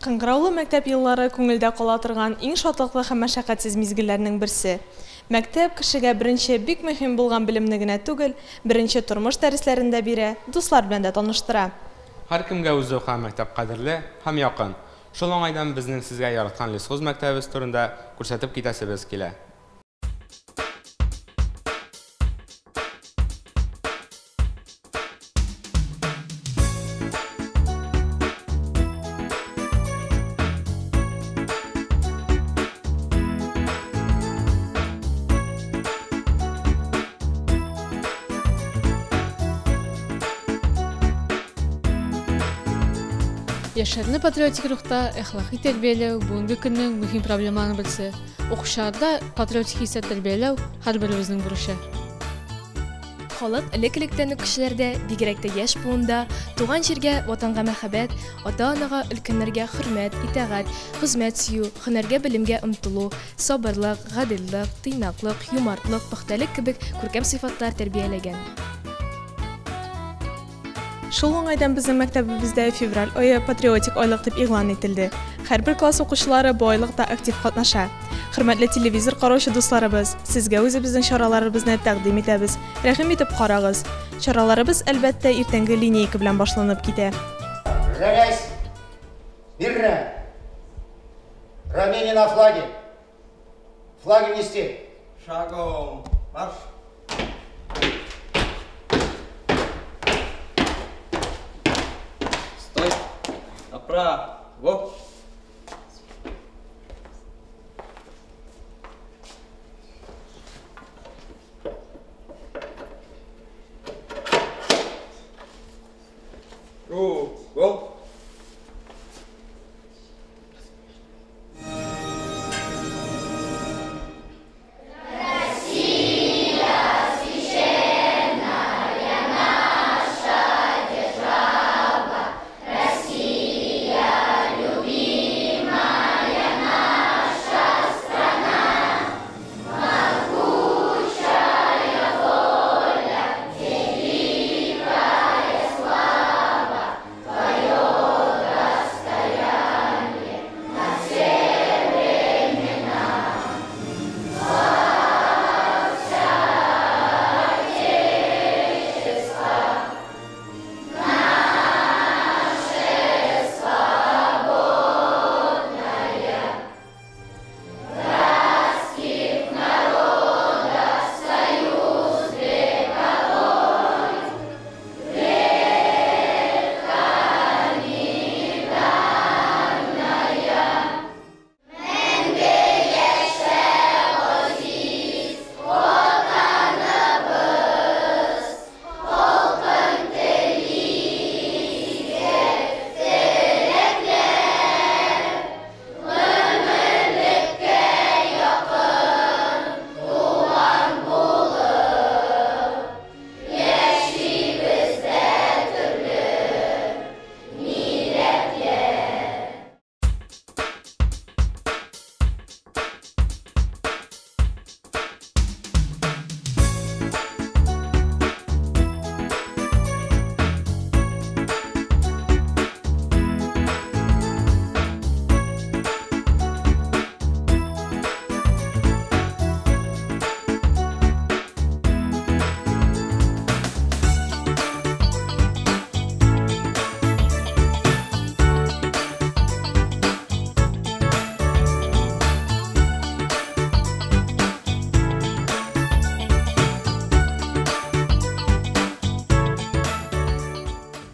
Кыңгыраулы мәктәп еллары күңелдә кала торган иң шатлыклы һәм мәшәкатьсез мизгелләрнең берсе. Мәктәп кешегә беренче бик мөһим булган белемне генә түгел, беренче тормыш дәресләрен дә бирә, дуслар белән дә таныштыра. Һәркемгә үзе укыган мәктәп кадерле һәм якын. Шул уңайдан безнең сезгә яраткан Лесхоз мәктәбебез турында күрсәтеп китәсебез килә. Яшьләрне патриотик рухта әхлакый тәрбияләү бүгенге көннең мөһим проблемаларының берсе. Укучыларда патриотик хисләр тәрбияләү һәрберебезнең бурычы. Халык элек-электән үк кешеләрдә, бигрәк тә яшь буында, туган җиргә, ватанга мәхәббәт, ата-анага, өлкәннәргә хөрмәт, итагать, хезмәт сөю, һөнәргә-белемгә омтылу, сабырлык, гаделлык, тыйнаклык, юмартлык, пөхтәлек кебек күркәм сыйфатлар тәрбияләгән. Шул уңайдан безнең мәктәбебездә февраль ае патриотик айлык дип игълан ителде. Һәрбер класс укучылары бу айлыкта актив катнаша. Хөрмәтле телевизор караучы дусларыбыз, сезгә үзебезнең чараларыбызны тәкъдим итәбез. Рәхим итеп карагыз. Чараларыбыз, әлбәттә, иртәнге линейка белән башланып китә. Равняйсь! Мирно! Равнение на флаге! Флаги внести! Шагом марш! Стой! Направо! Кругом!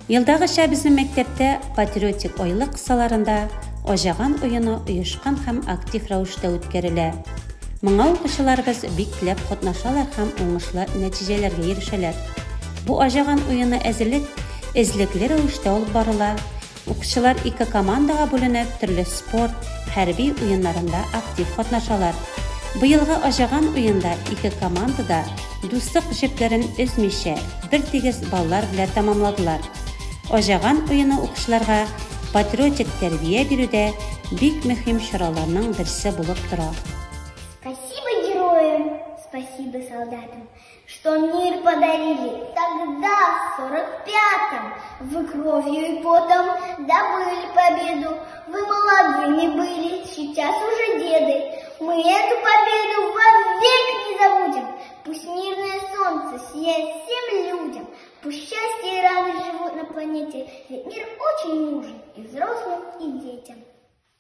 Елдагыча безнең мәктәптә патриотик айлык кысаларында Аҗаган уены оешкан һәм актив рәвештә үткәрелә. Моңа укучыларыбыз бик теләп катнашалар һәм уңышлы нәтиҗәләргә ирешәләр. Бу Аҗаган уены әзерлек эзлекле рәвештә алып барыла. Укучылар ике командага бүленеп, төрле спорт, хәрби уеннарында актив катнашалар. Быелгы Аҗаган уенда ике команда да дуслык җепләрен өзмичә, бертигез баллар белән тәмамладылар. Аҗаган уены укучыларга патриотик тәрбия бирүдә бик мөһим чараларның берсе булып тора. Спасибо героям, спасибо солдатам. Что мир подарили тогда, в 45-м. Вы кровью и потом добыли победу. Вы молодыми были, сейчас уже деды. Мы эту победу вовек не забудем. Пусть мирное солнце сияет всем людям. Пусть счастье и радость живут на планете. Ведь мир очень нужен и взрослым, и детям.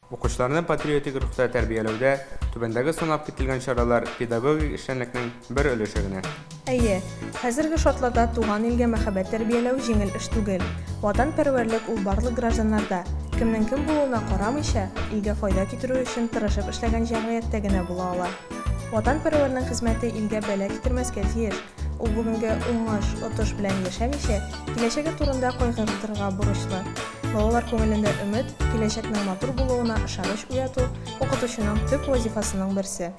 Укучыларны патриотик рухта тәрбияләүдә түбәндәге санап кителгән чаралар педагогик эшчәнлекнең бер өлеше генә. Әйе, хәзерге шартларда туган илгә мәхәббәт тәрбияләү җиңел эш түгел. Ватанпәрвәрлек ул барлык гражданнарда, кемнең кем булуына карамыйча, илгә файда китерү өчен тырышып эшләгән җәмгыятьтә генә була ала. Ватанпәрвәрнең хезмәте илгә бәла китермәскә тиеш. Ул бүгенге уңыш, отыш белән яшәмичә, киләчәге турында кайгыртырга бурычлы. Балалар күңелендә өмет, киләчәкнең матур булуына ышаныч уяту укытучының төп вазифасының берсе.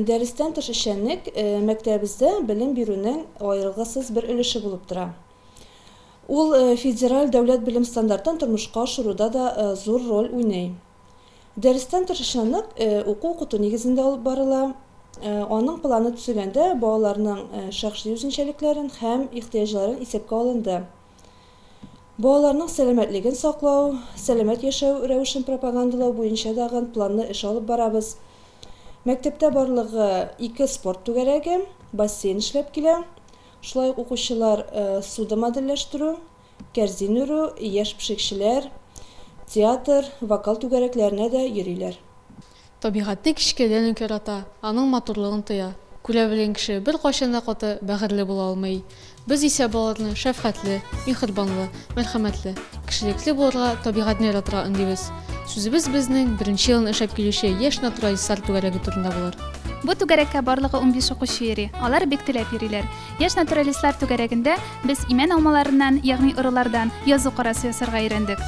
Дәрестән тыш эшчәнлек мәктәбебездә белем бирүнең аерылгысыз бер өлеше булып тора. Ул федераль дәүләт белем стандартын тормышка ашыруда да зур роль уйный. Дәрестән тыш эшчәнлек уку-укыту нигезендә алып барыла. Аның планы төзегәндә балаларның шәхси үзенчәлекләрен һәм ихтыяҗларын исәпкә алынды. Балаларның сәламәтлеген саклау, сәламәт яшәү рәвешен пропагандалау буенча дагы планлы эш алып барабыз. Мәктәптә барлыгы 2 спорт түгәрәге, бассейн эшләп килә. Шулай ук укучылар суда модельләштерү, кәрзин үрү, яшь пешекчеләр, театр, вокал түгәрәкләренә дә йөриләр. Табигатьне кечкенәдән үк ярата, аның матурлыгын тоя. Күрә белгән кеше беркайчан да каты бәгырьле була алмый. Без исә балаларны шәфкатьле, миһербанлы, мәрхәмәтле, кешелекле булырга, табигатьне яратырга өндибез. Сүзебез безнең беренче елын эшләп килүче Яшь натуралистлар түгәрәге турында булыр. Бу түгәрәккә барлыгы 15 укучы йөри. Алар бик теләп йөриләр. Яшь натуралистлар түгәрәгендә без имән алмаларыннан, ягъни ырулардан, язу карасы ясарга өйрәндек.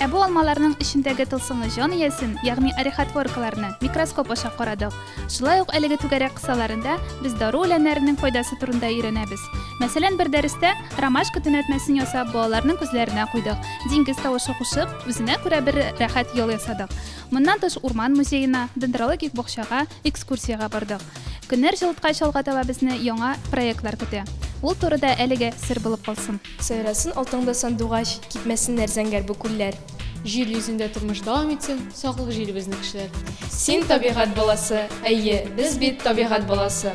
Ә бу алмаларның эчендәге тылсымлы җан иясен, ягъни орехотворкаларны, микроскоп аша карадык. Шулай ук әлеге түгәрәк кысаларында без дару үләннәренең файдасы турында өйрәнәбез. Мәсәлән, бер дәрестә ромашка төнәтмәсен ясап, балаларның күзләренә куйдык. Диңгез тавышы кушып, үзенә күрә бер рәхәт ял ясадык. Моннан тыш урман музеена, дендрологик бакчага экскурсиягә бардык. Көннәр җылыткач алга таба безне яңа проектлар көтә. Ул турыда әлегә сер булып калсын. Сайрасын алтыңда сандугач, кипмәсеннәр зәңгәр бу күлләр. Җир йөзендә тормыш дәвам итсен, саклык җиребезне кешеләр. Син табигать баласы, әйе, без бит табигать баласы.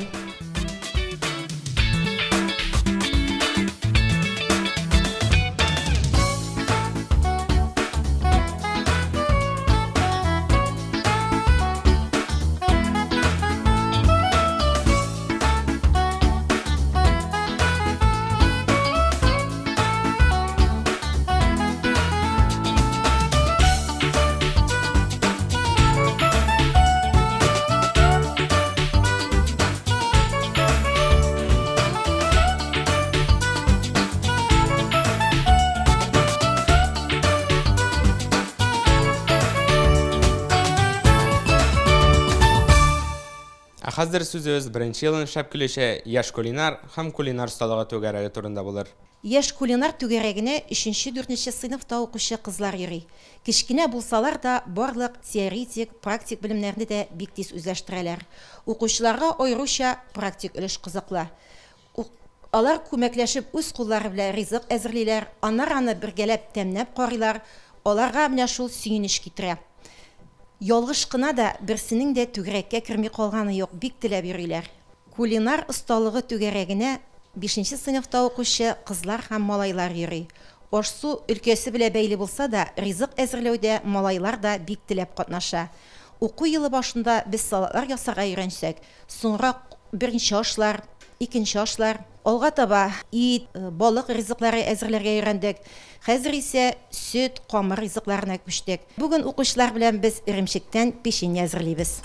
Ә хәзер сүзебез беренче елын эшләп килүче Яшь кулинар һәм кулинар осталыгы түгәрәге турында булыр. Яшь кулинар түгәрәгенә өченче-дүртенче сыйныфта укучы кызлар йөри. Кечкенә булсалар да, барлык теоретик, практик белемнәрне дә бик тиз үзләштерәләр. Укучыларга аеруча практик өлеш кызыклы. Алар күмәкләшеп үз куллары белән ризык әзерлиләр, аннары аны бергәләп тәмнәп карыйлар, аларга менә шул сөенеч китерә. Ялгыш кына да берсенең дә түгәрәккә керми калганы юк, бик теләп йөриләр. Кулинар осталыгы түгәрәгенә 5 сыйныфта укучы кызлар һәм малайлар йөри. Аш-су өлкәсе белән бәйле булса да, ризык әзерләүдә малайлар да бик теләп катнаша. Уку елы башында без салатлар ясарга өйрәнсәк, соңрак беренче ашлар, икенче ашлар, алга таба ит, балык ризыклары әзерләргә өйрәндек. Хәзер исә сөт, камыр ризыкларына күчтек. Бүген укучылар белән без эремчектән печенье әзерлибез.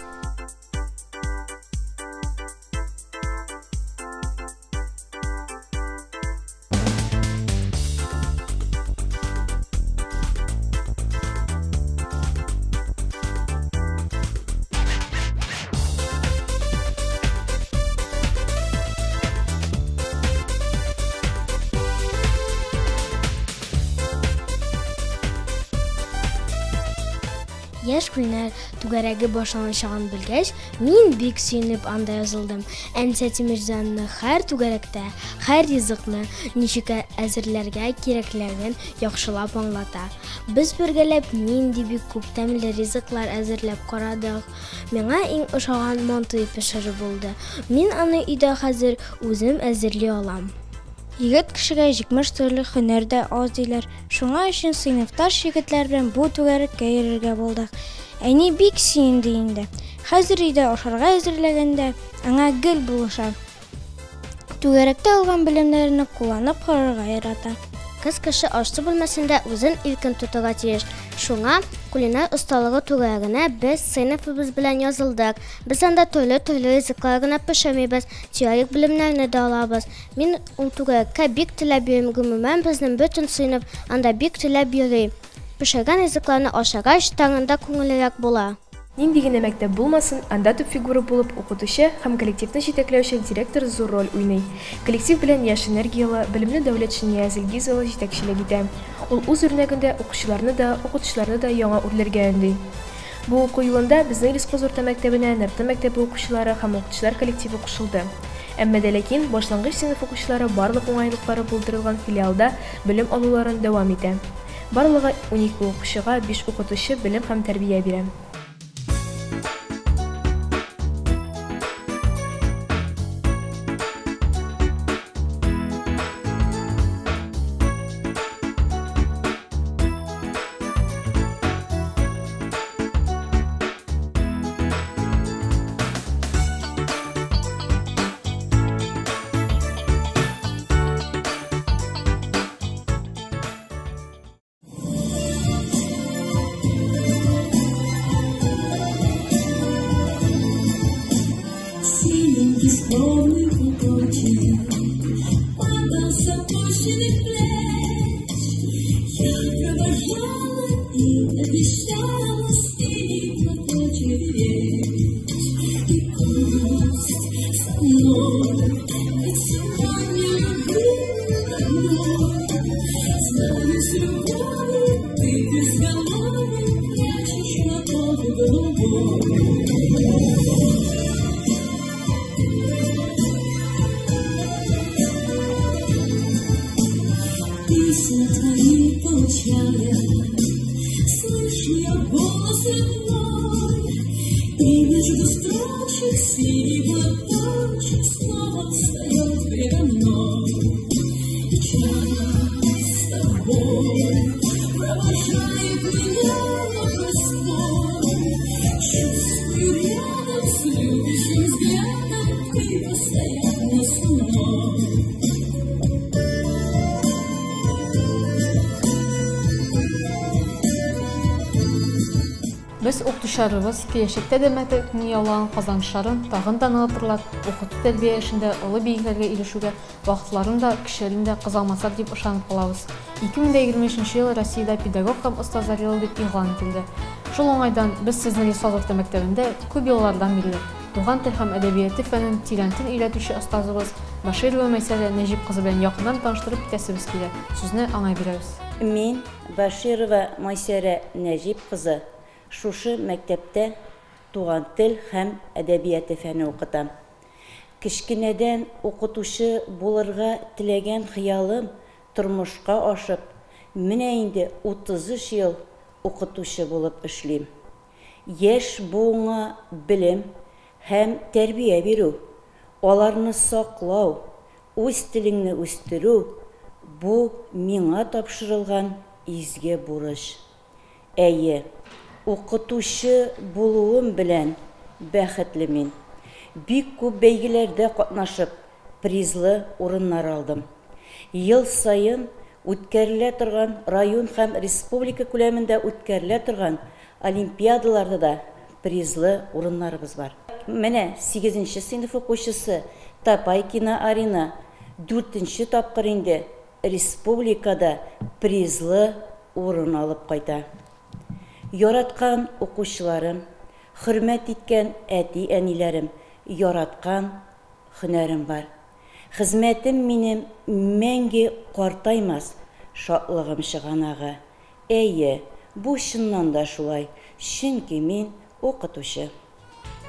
Яшь кулинар түгәрәге башланачагын белгәч, мин бик сөенеп анда язылдым. Әнисә Тимирзянны һәр түгәрәктә, һәр ризыкны ничек әзерләргә кирәклеген яхшылап аңлата. Без бергәләп нинди бик күп тәмле ризыклар әзерләп карадык. Миңа иң ошаган мантый пешерү булды. Мин аны өйдә хәзер үзем әзерли алам. Егет кешегә 70 төрле һөнәр дә аз диләр. Шуңа өчен сыйныфташ егетләр белән бу түгәрәккә йөрергә булдык. Әни бик сөенде инде. Хәзер өйдә ашарга әзерләгәндә аңа гел булыша. Түгәрәктә алган белемнәрен кулланып карарга ярата. Кыз кеше аш-су бүлмәсендә үзен иркен тотарга тиеш. Шуңа кулинар осталыгы түгәрәгенә без сыйныфыбыз белән язылдык. Без анда төрле-төрле ризыклар гына пешермибез, теорик белемнәрне дә алабыз. Мин ул түгәрәккә бик теләп йөрим, гомумән безнең бөтен сыйныф анда бик теләп йөри. Пешергән ризыкларны ашагач, таңында күңеллерәк була. Нинди генә мәктәп булмасын, анда төп фигура булып укытучы һәм коллективны җитәкләүче директор зур роль уйный. Коллектив белән яшь энергиялы, белемле Дәүләтшин Нияз Илгиз улы җитәкчелек итә. Ул үз үрнәгендә укучыларны да, укытучыларны да яңа үрләргә өнди. Бу уку елында безнең Лесхоз урта мәктәбенә Нырты мәктәбе укучылары һәм укытучылар коллективы кушылды. Әмма дә ләкин башлангыч сыйныф укучылары барлык уңайлыклары булдырылган филиалда белем алуларын дәвам итә. Барлыгы 12 укучыга 5 укытучы белем һәм тәрбия бирә. бескровный платочек падал с опущенных плеч. Я провожала и обещала синий платочек беречь. И пусть со мной поцелуй любимый родной, знаю, с любовью ты безголовый прячешь платок голубой. Письма твои получая, слышу я голос родной, и между строчек синий платочек снова встает предо мной. И час с тобой провожает меня вопрос твой, чувствую рядом с любящим взглядом ты постоянно со мной. Без укытучыларыбыз киләчәктә дә мәктәпнең яулаган казанышларын тагын да ныгытырлар, укыту тәрбия эшендә олы биекләргә ирешүгә вакытларын да, көчләрен дә кызганмаслар дип ышанып калабыз. 2023 ел Россиядә педагог һәм остазлар елы дип игълан ителде. Шул уңайдан без сезне Лесхоз урта мәктәбендә күп еллардан бирле туган тел һәм әдәбияты фәнен тирәнтен өйрәтүче остазыбыз Баширова Мәйсәрә Нәҗип кызы белән якыннан таныштырып китәсебез килә. Сүзне аңа бирәбез. Мин Баширова Мәйсәрә Нәҗип кызы шушы мәктәптә туган тел һәм әдәбияты фәне укытам. Кечкенәдән укытучы булырга теләгән хыялым тормышка ашып, менә инде 33 ел укытучы булып эшлим. Яшь буынга белем һәм тәрбия бирү, аларны саклау, үз телеңне үстерү бу миңа тапшырылган изге бурыч. Әйе, укытучы булуым белән бәхетле мин. Бик күп бәйгеләрдә катнашып, призлы урыннар алдым. Ел саен үткәрелә торган район һәм республика күләмендә үткәрелә торган олимпиадаларда да призлы урыннарыбыз бар. Менә 8нче сыйныф укучысы Тапайкина Арина 4нче тапкыр инде республикада призлы урын алып кайта. Яраткан укучыларым, хөрмәт иткән әти-әниләрем, яраткан һөнәрем бар. Хезмәтем минем мәңге картаймас, шатлыгым чыганагы. Әйе, бу чыннан да шулай, чөнки мин укытучы.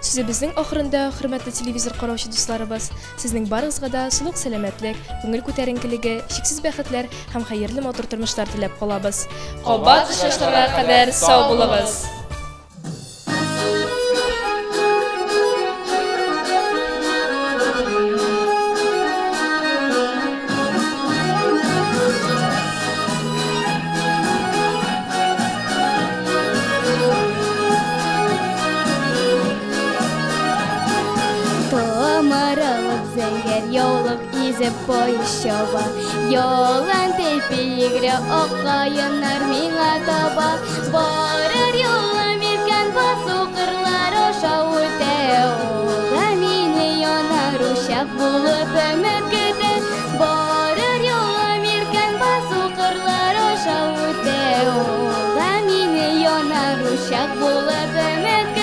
Сүзебезнең ахырында, хөрмәтле телевизор караучы дусларыбыз, сезнең барыгызга да сулык сәламәтлек, күңел күтәренкелеге, чиксез бәхетләр һәм хәерле матур тормышлар теләп калабыз. Кабат очрашларга кадәр сау булыгыз! Изеп поющого, Ялан тепи игрә аккаеннар миңа таба. Барыр юлым иркен басу кырлар аша үтә. Алда мине янар учак булып өмет көтә. Барыр юлым иркен басу кырлар аша үтә. Алда мине янар учак булып өмет көтә.